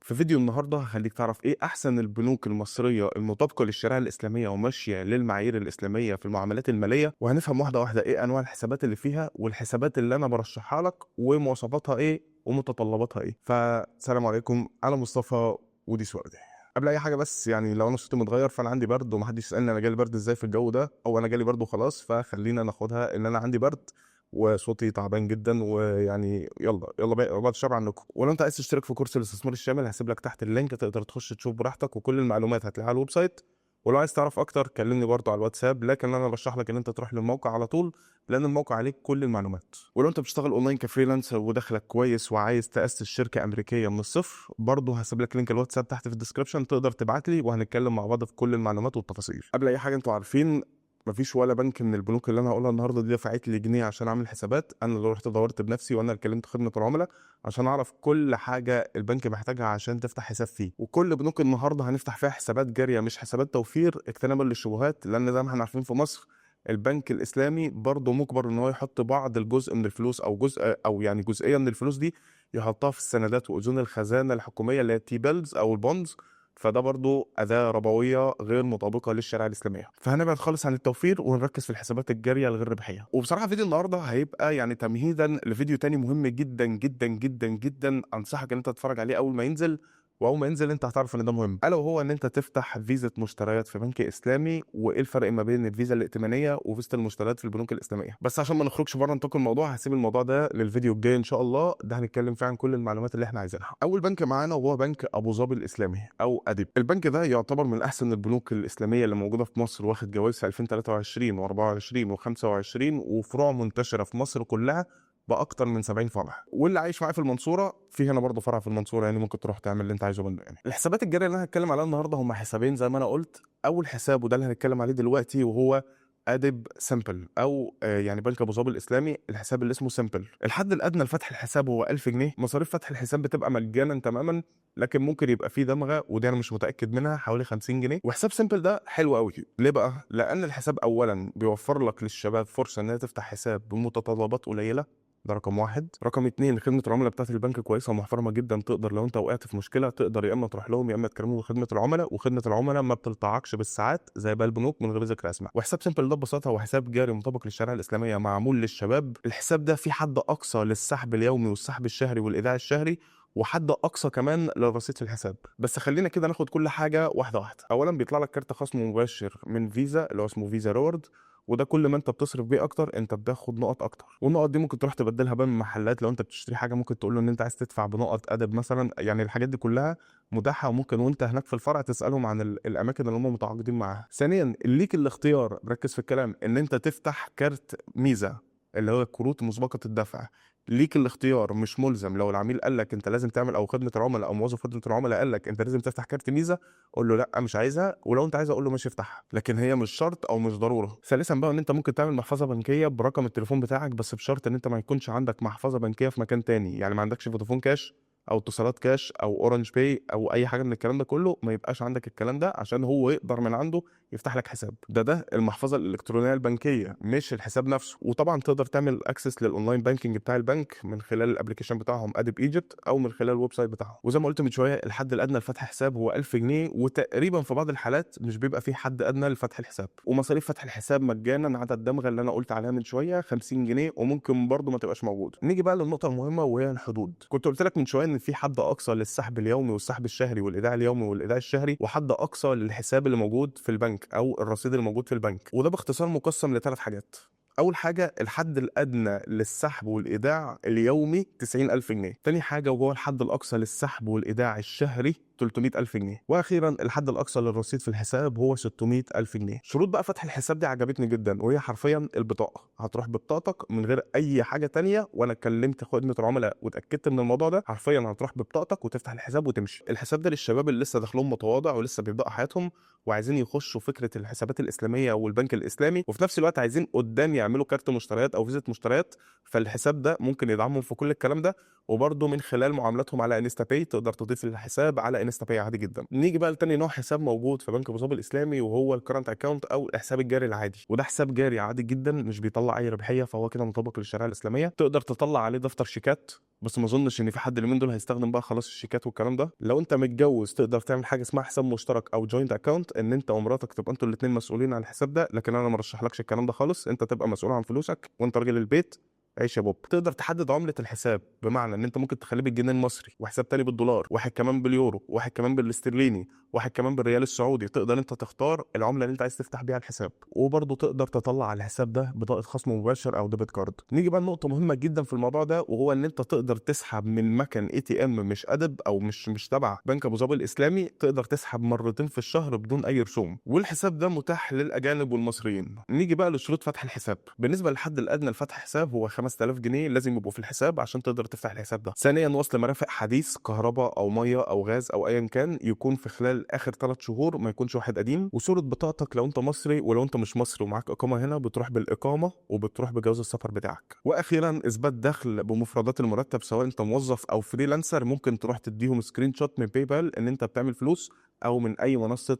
في فيديو النهارده هخليك تعرف ايه احسن البنوك المصرية المطابقة للشريعة الاسلامية وماشية للمعايير الاسلامية في المعاملات الماليه، وهنفهم واحدة واحدة ايه انواع الحسابات اللي فيها والحسابات اللي انا برشحها لك ومواصفاتها ايه ومتطلباتها ايه. فسلام عليكم، انا مصطفى ودي سوردي. قبل اي حاجة بس يعني لو انا صوتي متغير فانا عندي برد، ومحدش يسالني انا جالي برد ازاي في الجو ده او انا جالي برد وخلاص، فخلينا ناخدها ان انا عندي برد وصوتي تعبان جدا، ويعني يلا يلا بعد الشر عنكم. ولو انت عايز تشترك في كورس الاستثمار الشامل هسيب لك تحت ال link، تقدر تخش تشوف براحتك وكل المعلومات هتلاقيها على ال website. ولو عايز تعرف اكتر كلمني برضه على الواتساب، لكن انا برشح لك ان انت تروح للموقع على طول لان الموقع عليه كل المعلومات. ولو انت بتشتغل اونلاين ك freelancer ودخلك كويس وعايز تاسس شركة امريكية من الصفر، برضه هسيب لك link الواتساب تحت في ال description، تقدر تبعت لي وهنتكلم مع بعض في كل المعلومات والتفاصيل. قبل اي حاجة انتوا عارفين مفيش ولا بنك من البنوك اللي انا هقولها النهارده دي دفعت لي جنيه عشان اعمل حسابات. انا اللي رحت دورت بنفسي وانا اللي كلمت خدمة العملاء عشان اعرف كل حاجة البنك محتاجها عشان تفتح حساب فيه. وكل بنوك النهارده هنفتح فيها حسابات جارية مش حسابات توفير، اجتنابا للشبهات، لان زي ما احنا عارفين في مصر البنك الاسلامي برضه مجبر ان هو يحط بعض الجزء من الفلوس او جزء او يعني جزئية من الفلوس دي يحطها في السندات واذون الخزانة الحكومية اللي هي T-bills او ال bonds، فده برضو أداة ربوية غير مطابقة للشريعة الإسلامية. فهنبعد خالص عن التوفير ونركز في الحسابات الجارية الغير ربحية. وبصراحة فيديو النهاردة هيبقى يعني تمهيدا لفيديو تاني مهم جدا جدا جدا جدا، أنصحك إن أنت تتفرج عليه أول ما ينزل، واول ما ينزل انت هتعرف ان ده مهم، الا وهو ان انت تفتح فيزا مشتريات في بنك اسلامي، وايه الفرق ما بين الفيزا الائتمانية وفيزا المشتريات في البنوك الاسلامية. بس عشان ما نخرجش بره نطاق الموضوع هسيب الموضوع ده للفيديو الجاي ان شاء الله، ده هنتكلم فيه عن كل المعلومات اللي احنا عايزينها. اول بنك معانا وهو بنك ابو ظبي الاسلامي او ادب. البنك ده يعتبر من احسن البنوك الاسلامية اللي موجودة في مصر، واخد جوائز في 2023 و24 و25، وفروع منتشرة في مصر كلها باكتر من 70 فرع. واللي عايش معايا في المنصورة في هنا برضه فرع في المنصوره، يعني ممكن تروح تعمل اللي انت عايزه منه. يعني الحسابات الجارية اللي انا هتكلم عليها النهارده هم حسابين زي ما انا قلت. اول حساب وده اللي هنتكلم عليه دلوقتي وهو ادب Simple او يعني بنك ابو ظبي الاسلامي، الحساب اللي اسمه Simple. الحد الادنى لفتح الحساب هو 1000 جنيه. مصاريف فتح الحساب بتبقى مجانا تماما، لكن ممكن يبقى فيه دمغه ودي انا مش متاكد منها، حوالي 50 جنيه. وحساب Simple ده حلو قوي. ليه بقى؟ لان الحساب اولا بيوفر لك للشباب فرصة انها تفتح حساب بمتطلبات قليله، ده رقم واحد. رقم اتنين، خدمة العملاء بتاعت البنك كويسة ومحترمة جدا، تقدر لو انت وقعت في مشكلة تقدر يا اما تروح لهم يا اما تكلمهم خدمة العملاء، وخدمة العملاء ما بتلطعكش بالساعات زي باقي البنوك من غير ذكر اسماء. وحساب Simple ده ببساطة هو حساب جاري مطابق للشريعة الإسلامية معمول للشباب. الحساب ده فيه حد أقصى للسحب اليومي والسحب الشهري والإيداع الشهري، وحد اقصى كمان للرصيد في الحساب. بس خلينا كده ناخد كل حاجة واحدة واحدة. اولا بيطلع لك كارت خصم مباشر من فيزا اللي هو اسمه Visa Reward، وده كل ما انت بتصرف بيه اكتر انت بتاخد نقط اكتر، والنقط دي ممكن تروح تبدلها بقى من محلات. لو انت بتشتري حاجة ممكن تقول له ان انت عايز تدفع بنقط ادب مثلا، يعني الحاجات دي كلها متاحة، وممكن وانت هناك في الفرع تسالهم عن الاماكن اللي هم متعاقدين معاها. ثانيا ليك الاختيار، ركز في الكلام، ان انت تفتح كارت ميزة اللي هو كروت مسبقة الدفع. ليك الاختيار مش ملزم. لو العميل قال لك انت لازم تعمل، او خدمة العملاء او موظف خدمة العملاء قال لك انت لازم تفتح كارت ميزة، قول له لا مش عايزها، ولو انت عايزها قول له ماشي افتحها، لكن هي مش شرط او مش ضرورة. ثالثا بقى ان انت ممكن تعمل محفظة بنكيه برقم التليفون بتاعك، بس بشرط ان انت ما يكونش عندك محفظة بنكيه في مكان تاني، يعني ما عندكش فودافون كاش او اتصالات كاش او Orange Pay او اي حاجة من الكلام ده كله، ما يبقاش عندك الكلام ده عشان هو يقدر من عنده يفتح لك حساب. ده المحفظة الالكترونية البنكية مش الحساب نفسه. وطبعا تقدر تعمل access لل online banking بتاع البنك من خلال ال application بتاعهم ادب Egypt او من خلال ال website بتاعهم. وزي ما قلت من شوية الحد الادنى لفتح حساب هو 1000 جنيه، وتقريبا في بعض الحالات مش بيبقى في حد ادنى لفتح الحساب. ومصاريف فتح الحساب مجانا عدا الدمغه اللي انا قلت عليها من شوية 50 جنيه، وممكن برضو ما تبقاش موجودة. نيجي بقى للنقطة المهمة وهي الحدود. كنت قلت لك من شوية ان في حد اقصى للسحب اليومي والسحب الشهري والايداع اليومي والايداع الشهري، وحد اقصى للحساب اللي موجود في البنك او الرصيد اللي موجود في البنك. وده باختصار مقسم لثلاث حاجات. اول حاجة الحد الادنى للسحب والايداع اليومي 90000 جنيه. تاني حاجة وهو الحد الاقصى للسحب والايداع الشهري 300000 جنيه. واخيرا الحد الاقصى للرصيد في الحساب هو 600000 جنيه. شروط بقى فتح الحساب دي عجبتني جدا، وهي حرفيا البطاقة، هتروح ببطاقتك من غير اي حاجة تانية، وانا كلمت خدمة العملاء واتاكدت من الموضوع ده. حرفيا هتروح ببطاقتك وتفتح الحساب وتمشي. الحساب ده للشباب اللي لسه دخلهم متواضع ولسه بيبداوا حياتهم وعايزين يخشوا فكرة الحسابات الاسلامية والبنك الاسلامي، وفي نفس الوقت عايزين قدام يعملوا كارت مشتريات او فيزا مشتريات، فالحساب ده ممكن يدعمهم في كل الكلام ده. وبرده من خلال معاملاتهم على InstaPay تقدر تضيف الحساب على InstaPay عادي جدا. نيجي بقى لتاني نوع حساب موجود في بنك ابو ظبي الاسلامي، وهو ال current account او الحساب الجاري العادي. وده حساب جاري عادي جدا مش بيطلع اي ربحيه، فهو كده مطابق للشريعة الاسلاميه. تقدر تطلع عليه دفتر شيكات، بس ما اظنش ان في حد اليومين دول هيستخدم بقى خلاص الشيكات والكلام ده. لو انت متجوز تقدر تعمل حاجة اسمها حساب مشترك او joint account، ان انت ومراتك تبقى انتوا الاثنين مسؤولين عن الحساب ده، لكن انا ما رشحلكش الكلام ده خالص. انت تبقى مسؤول عن فلوسك وانت راجل البيت، عيش يا بوب. تقدر تحدد عمله الحساب، بمعنى ان انت ممكن تخليه بالجنيه المصري، وحساب تاني بالدولار، واحد كمان باليورو، واحد كمان بالاسترليني، واحد كمان بالريال السعودي. تقدر انت تختار العملة اللي انت عايز تفتح بيها الحساب، وبرضه تقدر تطلع على الحساب ده بطاقة خصم مباشر او debit card. نيجي بقى لنقطة مهمة جدا في الموضوع ده، وهو ان انت تقدر تسحب من مكن ATM مش ادب او مش تبع بنك ابو ظبي الاسلامي، تقدر تسحب مرتين في الشهر بدون اي رسوم، والحساب ده متاح للاجانب والمصريين. نيجي بقى لشروط فتح الحساب. بالنسبة للحد الادنى لفتح حساب هو 5000 جنيه لازم يبقوا في الحساب عشان تقدر تفتح الحساب ده. ثانيا وصل مرافق حديث، كهرباء او مية او غاز او ايا كان، يكون في خلال اخر 3 شهور، ما يكونش واحد قديم. وصوره بطاقتك لو انت مصري، ولو انت مش مصري ومعاك اقامه هنا بتروح بالاقامه وبتروح بجواز السفر بتاعك. واخيرا اثبات دخل بمفردات المرتب، سواء انت موظف او freelancer، ممكن تروح تديهم screenshot من PayPal ان انت بتعمل فلوس، او من اي منصة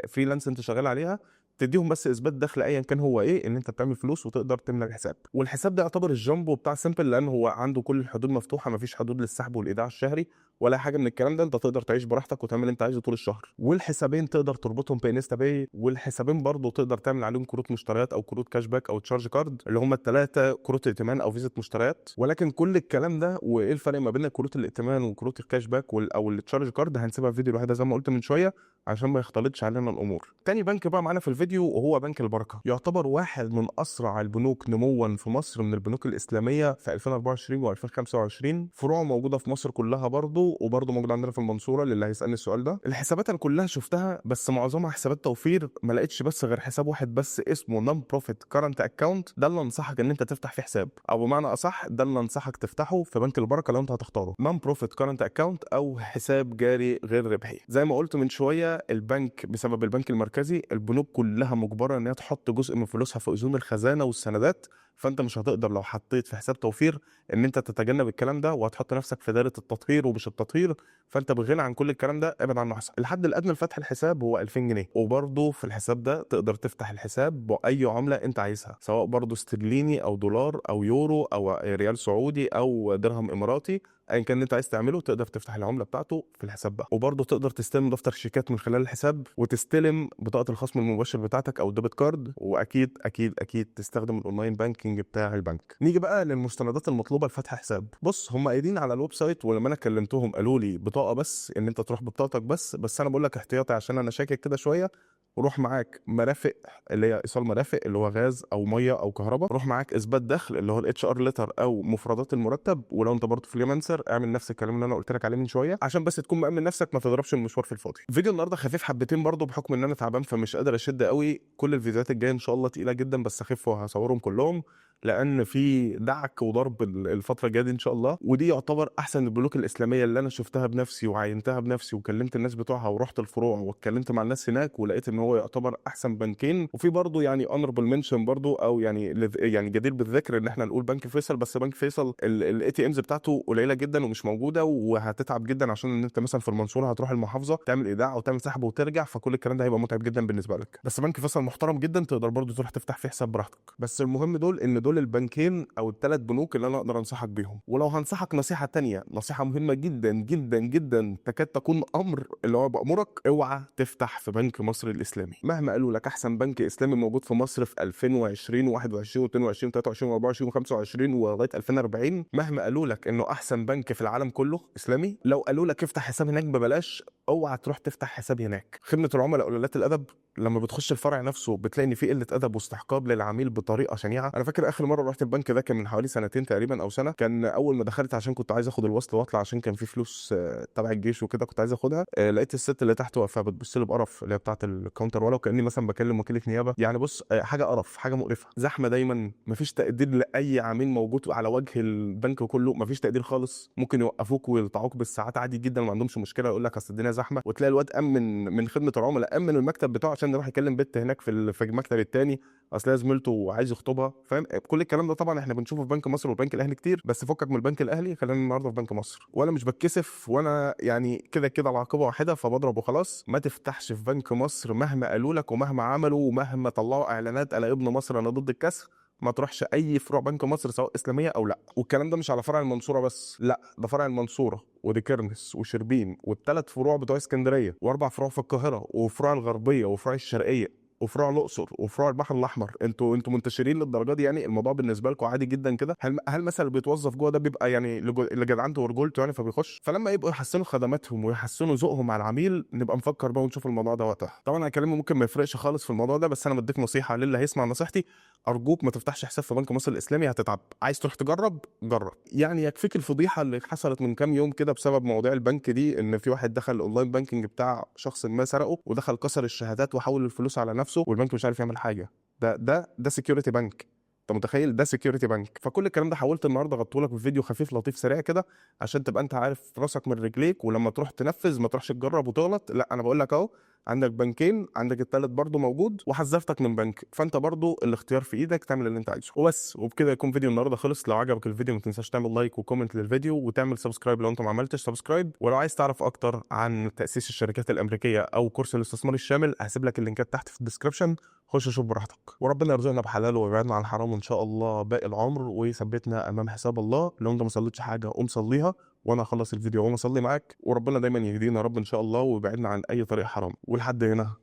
freelance انت شغال عليها، تديهم بس اثبات دخل ايا كان هو ايه ان انت بتعمل فلوس وتقدر تملى الحساب. والحساب ده يعتبر الجامبو بتاع Simple، لان هو عنده كل الحدود مفتوحة، مفيش حدود للسحب والايداع الشهري ولا حاجة من الكلام ده، انت تقدر تعيش براحتك وتعمل اللي انت عايزه طول الشهر. والحسابين تقدر تربطهم ب InstaPay، والحسابين برضه تقدر تعمل عليهم كروت مشتريات او كروت cash back او charge card، اللي هم الثلاثة كروت ائتمان او فيزا مشتريات. ولكن كل الكلام ده وايه الفرق ما بين كروت الائتمان وكروت ال cash back او ال charge card هنسيبها في فيديو لوحدها زي ما قلت من شوية عشان ما يختلطش علينا الامور. تاني بنك بقى معانا في الفيديو وهو بنك البركة، يعتبر واحد من اسرع البنوك نموا في مصر من البنوك الاسلامية في 2024 و2025. فروعه موجودة في مصر كلها برضه، وبرضه موجودة عندنا في المنصورة للي هيسالني السؤال ده. الحسابات انا كلها شفتها بس معظمها حسابات توفير، ما لقيتش بس غير حساب واحد بس اسمه non profit current account، ده اللي انصحك ان انت تفتح فيه حساب، او بمعنى اصح ده اللي انصحك تفتحه في بنك البركة لو انت هتختاره، non profit current account او حساب جاري غير ربحي. زي ما قلت من شوية، البنك بسبب البنك المركزي البنوك كلها مجبرة ان هي تحط جزء من فلوسها في اذون الخزانة والسندات، فانت مش هتقدر لو حطيت في حساب توفير ان انت تتجنب الكلام ده، وهتحط نفسك في دايرة التطهير ومش التطهير، فانت بغنى عن كل الكلام ده ابعد عنه احسن. الحد الادنى لفتح الحساب هو 2000 جنيه، وبرضه في الحساب ده تقدر تفتح الحساب باي عمله انت عايزها، سواء برضه استرليني او دولار او يورو او ريال سعودي او درهم اماراتي، ايا كان اللي انت عايز تعمله تقدر تفتح العملة بتاعته في الحساب ده. وبرضه تقدر تستلم دفتر شيكات من خلال الحساب، وتستلم بطاقة الخصم المباشر بتاعتك او ال debit card، واكيد اكيد اكيد تستخدم ال online banking بتاع البنك. نيجي بقى للمستندات المطلوبة لفتح حساب. بص، هم قايلين على ال website، ولما انا كلمتهم قالوا لي بطاقة بس، ان انت تروح ببطاقتك بس انا بقول لك احتياطي عشان انا شاكك كده شوية، وروح معاك مرافق اللي هي ايصال مرافق اللي هو غاز او مية او كهرباء، روح معاك اثبات دخل اللي هو ال HR letter او مفردات المرتب، ولو انت برضه freelancer اعمل نفس الكلام اللي انا قلت لك عليه من شوية عشان بس تكون مأمن نفسك ما تضربش المشوار في الفاضي. فيديو النهارده خفيف حبتين برضه بحكم ان انا تعبان فمش قادر اشد قوي. كل الفيديوهات الجاية ان شاء الله تقيلة جدا، بس اخف وهصورهم كلهم لان في دعك وضرب الفترة الجاية دي ان شاء الله. ودي يعتبر احسن البنوك الاسلامية اللي انا شفتها بنفسي وعاينتها بنفسي وكلمت الناس بتوعها ورحت الفروع واتكلمت مع الناس هناك، ولقيت ان هو يعتبر احسن بنكين. وفي برضه يعني honorable mention برضه، او يعني جدير بالذكر ان احنا نقول بنك فيصل، بس بنك فيصل ال ATMs بتاعته قليله جدا ومش موجوده، وهتتعب جدا عشان ان انت مثلا في المنصورة هتروح المحافظة تعمل ايداع او تعمل سحب وترجع، فكل الكلام ده هيبقى متعب جدا بالنسبة لك. بس بنك فيصل محترم جدا، تقدر برضه تروح تفتح فيه حساب براحتك. بس المهم دول ان دول البنكين او الثلاث بنوك اللي انا اقدر انصحك بيهم. ولو هنصحك نصيحة تانية، نصيحة مهمة جدا جدا جدا تكاد تكون امر اللي هو بامرك، اوعى تفتح في بنك مصر الاسلامي مهما قالوا لك احسن بنك اسلامي موجود في مصر في 2020 و21 و22 و23 و24 و25 ولغاية 2040، مهما قالوا لك انه احسن بنك في العالم كله اسلامي، لو قالوا لك افتح حساب هناك ببلاش اوعى تروح تفتح حساب هناك. خدمة العملاء قليلات الادب، لما بتخش الفرع نفسه بتلاقي ان في قلة ادب واستحقار للعميل بطريقة شنيعه. انا فاكر اخر مرة رحت البنك ده كان من حوالي سنتين تقريبا او سنة، كان اول ما دخلت عشان كنت عايز اخد الوصل واطلع عشان كان في فلوس تبع الجيش وكده كنت عايز اخدها، لقيت الست اللي تحت واقفة بتبص لي بقرف اللي هي بتاعه ال counter، ولو كاني مثلا بكلم وكيله نيابة يعني. بص حاجة قرف، حاجة مقرفة، زحمة دايما، مفيش تقدير لاي عميل موجود على وجه البنك كله، مفيش تقدير خالص. ممكن يوقفوك ويلطعوك بالساعات عادي جدا وما عندهمش مشكلة، يقول لك اصل الدنيا زحمة. زحمة، وتلاقي الواد قام من خدمة العملاء، قام من المكتب بتاعه عشان يروح يكلم بنت هناك في المكتب التاني، اصل هي زميلته وعايز يخطبها، فاهم؟ كل الكلام ده طبعا احنا بنشوفه في بنك مصر والبنك الاهلي كتير، بس فكك من البنك الاهلي، خلينا النهارده في بنك مصر. وانا مش بتكسف، وانا يعني كده كده العاقبة واحدة، فبضرب وخلاص. ما تفتحش في بنك مصر مهما قالوا لك ومهما عملوا ومهما طلعوا اعلانات انا ابن مصر انا ضد الكسر، ما تروحش اي فروع بنك مصر سواء اسلامية او لا. والكلام ده مش على فرع المنصورة بس، لا ده فرع المنصورة ودكرنس وشربين والثلاث فروع بتوع اسكندرية، واربع فروع في القاهرة، وفروع الغربية وفروع الشرقية وفروع الاقصر وفروع البحر الاحمر. انتوا منتشرين للدرجة دي؟ يعني الموضوع بالنسبة لكم عادي جدا كده؟ هل مثلا اللي بيتوظف جوه ده بيبقى يعني لجدعنته ورجولته يعني فبيخش؟ فلما يبقوا يحسنوا خدماتهم ويحسنوا ذوقهم مع العميل نبقى نفكر بقى ونشوف الموضوع ده وقتها. طبعا انا كلامي ممكن ما يفرقش خالص في الموضوع ده، بس انا بديك نصيحة للي هيسمع نصيحتي، ارجوك ما تفتحش حساب في بنك مصر الاسلامي، هتتعب. عايز تروح تجرب جرب، يعني يكفيك الفضيحة اللي حصلت من كام يوم كده بسبب مواضيع البنك دي، ان في واحد دخل ال online banking بتاع شخص ما سرقه ودخل كسر الشهادات وحول الفلوس على نفسه والبنك مش عارف يعمل حاجة. ده security بنك، انت متخيل؟ ده security بنك. فكل الكلام ده حاولت النهارده اغطيه لك بفيديو خفيف لطيف سريع كده عشان تبقى انت عارف راسك من رجليك، ولما تروح تنفذ ما تروحش تجرب وتغلط. لا انا بقول لك اهو، عندك بنكين، عندك التالت برضو موجود، وحذرتك من بنك، فانت برضو الاختيار في ايدك، تعمل اللي انت عايزه وبس. وبكده يكون فيديو النهارده خلص. لو عجبك الفيديو ما تنساش تعمل like و comment للفيديو، وتعمل subscribe لو انت ما عملتش subscribe. ولو عايز تعرف اكتر عن تاسيس الشركات الامريكية او كورس الاستثمار الشامل هسيب لك اللينكات تحت في ال description، خش شوف براحتك. وربنا يرزقنا بحلاله ويبعدنا عن حرام ان شاء الله باقي العمر، ويثبتنا امام حساب الله. لو انت ما صليتش حاجة قوم صليها، وانا اخلص الفيديو واقوم اصلي معاك، وربنا دايما يهدينا يا رب ان شاء الله ويبعدنا عن اي طريق حرام. ولحد هنا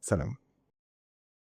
سلام.